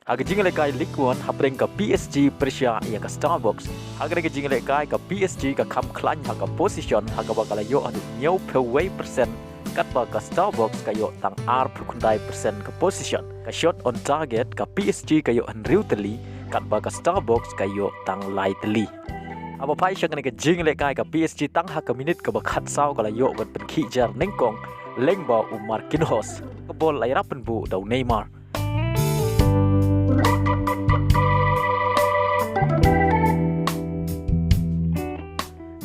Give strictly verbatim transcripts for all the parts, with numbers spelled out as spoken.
Ha ka jingïalehkai Ligue One hapdeng ka P S G pyrshah ïa ka Starbucks. Ha kane ka jingïalehkai ka P S G ka kham khlaiñ ha ka position ha kaba ka la ïoh haduh hynñiewphew wei percent, katba ka Starbucks ka ïoh tang arphew khyndai percent ka position. Ka shot on target ka P S G ka ïoh hynriew tylli, katba ka Starbucks ka ïoh tang lai tylli. Haba phai sha kane ka jingïalehkai ka P S G tang ha ka minit kaba khatsaw ka la ïoh ban pynkhih jar nyngkong lyngba u Marquinhos. Ka bol la ïarap pynbuh da u Neymar.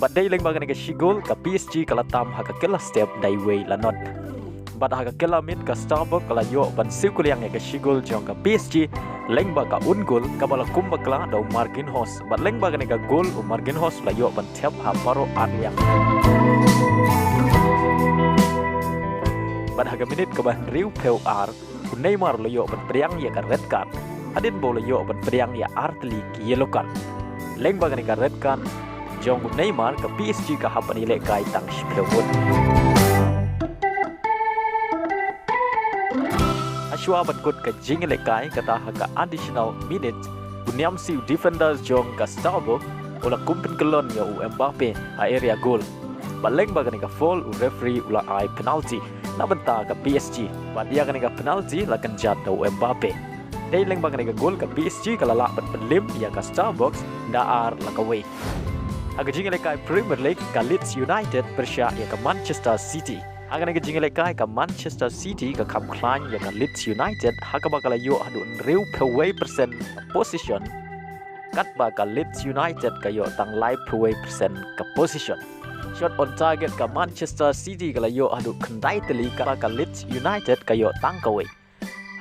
Bad dei lyngba kane ka shi gol ka P S G ka la tam ha ka kylla step da iwei la not. Bad ha ka kylla miet ka Starbucks ka la ïoh ban siew kylliang ïa ka shi gol jong ka P S G lyngba ka own goal kaba la kum bakla da u Marquinhos. Bad lyngba kane ka gol u Marquinhos la ïoh ban thep ha baroh ar liang. Bad ha ka minit kaba hynriewphew ar u Neymar u la ïoh ban pdiang ïa ka red card hadien ba u la ïoh ban pdiang ïa ar tylli ki yellow card. Lyngba kane ka red card jong u Neymar ka P S G ka hap ban ïalehkai tang shiphew ngut. Hashwa ban kut ka jingïalehkai kata ha ka additional minute, u niam siew defender jong ka Starbucks u la kum pynkyllon ïa u Mbappe ha area goal. Bad lyngba kane ka foul u referee u la ai penalty na bynta ka P S G. Bad ïa kane ka penalty la kynjat da u Mbappe. Dei lyngba kane ka gol ka P S G ka la lah ban pynlip ïa ka Starbucks da ar la kawei. Ha ka jingïalehkai Premier League ka Leeds United pyrshah ïa ka Manchester City. Ha kane ka jingïalehkai ka Manchester City ka kham khlaiñ ïa ka Leeds United ha kaba ka la ïoh haduh hynriewphew wei percent ka position, katba ka Leeds United ka ïoh tang laiphew wei percent ka position. Shot on target ka Manchester City ka la ïoh haduh khyndai tylli, katba ka Leeds United ka ïoh tang kawei.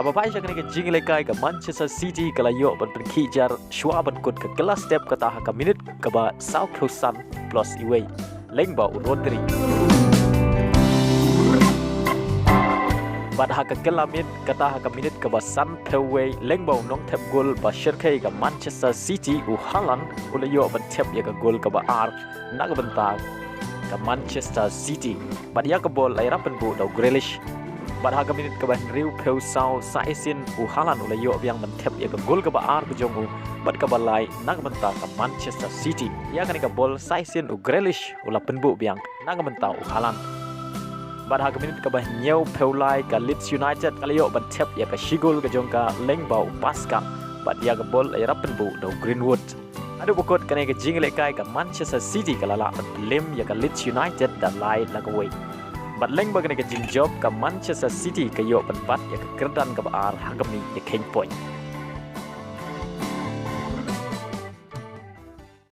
Haba phai sha kane ka jingïalehkai ka Manchester City ka la ïoh ban pynkhih jar shuwa ban kut ka kylla step kata ha ka minit kaba sawphew san plus iwei lyngba u Rodri. Bad ha ka kylla miet kata ha ka minit kaba sanphew wei lyngba u nongthep gol ba shyrkhei ka Manchester City u Haaland u la ïoh ban thep ïa ka gol kaba ar na ka bynta ka Manchester City. Bad ïa ka bol la ïarap pynbuh da u Grealish. Bad ha ka minit kaba hynriewphew saw sa shisien u Haaland u la ïoh biang ban thep ïa ka gol kaba ar ka jong u bad kaba lai na ka bynta ka Manchester City. Ïa kane ka bol sa shisien u Grealish u la pynbuh biang na ka bynta u Haaland. Bad ha ka minit kaba hynñiewphew lai ka Leeds United ka la ïoh ban thep ïa ka shi gol ka jong ka lyngba u Paska. Bad ïa ka bol la ïarap pynbuh da u Greenwood. Haduh ba kut kane ka jingïalehkai ka Manchester City ka la lah ban pynlip ïa ka Leeds United da lai la kawei. Bad lyngba kane ka jingjop ka Manchester City ka ïoh ban bat ïa ka kyrdan kaba ar ha ka mih ïa kheiñ point.